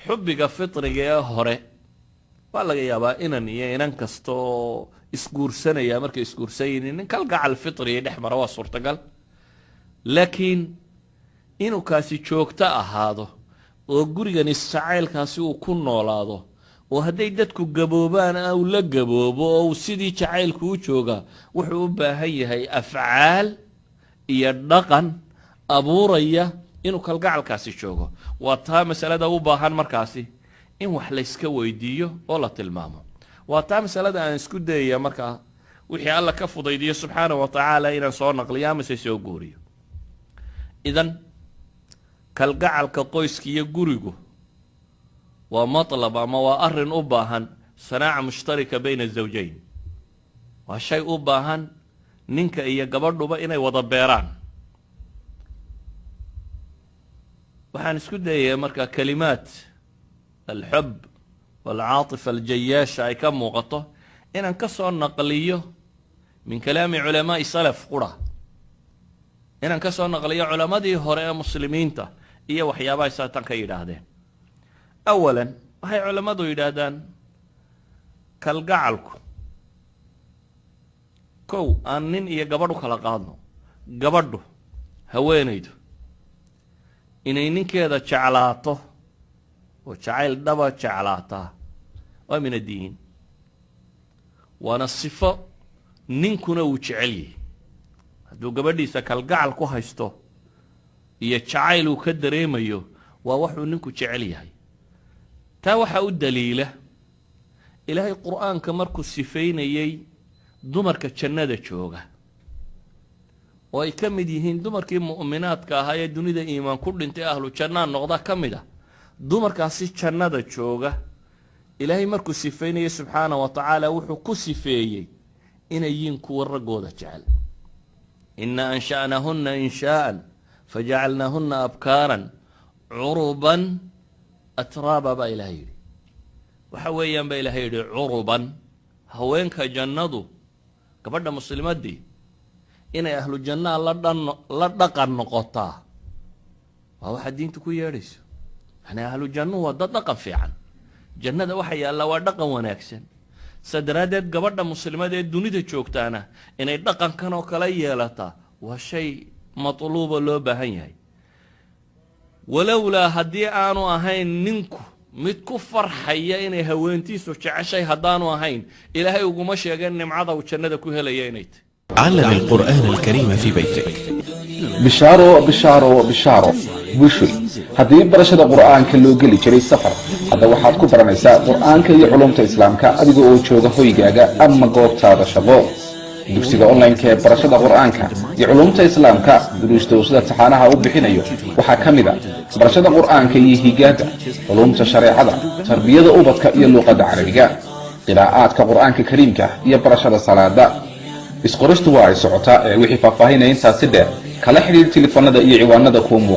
Xubbiga fitriga ee hore waa laga yaabaa inan iyo inan kasta oo isguursanaya markay isguursanyiin nin kalgacal fitriga dhex mara, waa suurtagal. Laakiin inuu kaasi joogto ahaado oo gurigan isjacaylkaasi uu ku noolaado, oo hadday dadku gaboobaan uu la gaboobo, oo uu sidii jacaylku u joogaa, wuxuu u baahan yahay afcaal iyo dhaqan abuuraya inuu kalgacalkaasi joogo. Waa taa masalada u baahan markaasi in wax layska weydiiyo oo la tilmaamo. Waa taa masalada aan isku dayaya markaa, wixii Alla ka fudaydiyo subxaana wa tacaala, inaan soo naqliyo amase soo guuriyo. Idan kalgacalka qoyska iyo gurigu waa matlab ama waa arrin u baahan sanaaca mushtarika bayna azawjayn. Waa shay u baahan ninka iyo gabadhuba inay wada beeraan. Waxaan isku dayayaa markaa kalimaat alxub walcaatifa aljayaasha ay ka muuqato inaan ka soo naqliyo min kalaami culamaai salaf qura, inaan ka soo naqliyo culammadii hore ee muslimiinta iyo waxyaabahay saatan ka yidhaahdeen. Awalan, waxay culammadu yidhaahdaan kalgacalku, kow, aan nin iyo gabadh u kala qaadno. Gabadhu, haweenaydu, inay ninkeeda jeclaato oo jacayl dhaba jeclaataa waa min addiin, waana sifo ninkuna uu jecel yahay. Hadduu gabadhiisa kalgacal ku haysto iyo jacayl uu ka dareemayo, waa waxuu ninku jecel yahay. Taa waxaa u daliila Ilaahay Qur-aanka markuu sifaynayey dumarka jannada jooga, oo ay ka mid yihiin dumarkii mu'minaadka ahaa ee dunida iimaan ku dhintay, ahlu jannaa noqda ka mid a. Dumarkaasi jannada jooga Ilaahay markuu sifaynayey subxaana wa tacaala, wuxuu ku sifeeyey inay yihiin kuwa raggooda jecel. "Ina ansha'nahuna inshaa'an fajacalnaahuna abkaaran curuban atraaba" baa Ilahay yidhi. Waxa weeyaan baa Ilahay yidhi curuban, haweenka jannadu, gabadha muslimadii inay ahlu jannaa la dhan la dhaqan noqotaa waa waxaa diintu ku yeedhayso. Yani ahlu jannuhu waa dad dhaqan fiican, jannada waxa yaallaa waa dhaqan wanaagsan. Sa daraaddeed gabadha muslimada ee dunida joogtaana inay dhaqankan oo kale yeelataa waa shay matluuba loo baahan yahay. Walowlaa haddii aanu ahayn ninku mid ku farxaya inay haweentiisu jeceshay, haddaanu ahayn, Ilaahay uguma sheegeen nimcada uu jannada ku helaya inay tahy. علم القرآن الكريم في بيتك. Bishaaro, bishaaro, bishaaro bushuy! Haddii barashada Qur'aanka loo geli jiray safar, hadda waxaad ku baranaysaa Qur'aanka iyo culumta Islaamka adiga oo jooga hoygaaga ama goobtaada shaqo. Dugsiga online-ka ee barashada Qur'aanka iyo culumta Islaamka, duruusta uu sida taxaanaha u bixinayo waxaa ka mid a barashada Qur'aanka iyo higaada, culumta shareecada, tarbiyada ubadka iyo luuqadda Carabiga, qiraa'aadka Qur'aanka Kariimka iyo barashada salaada. Isqoristu waa ay socotaa, ee wixii faahfaahinaya intaasi dheer kala xidhiir telefoonada iyo ciwaanada kuu muuqa.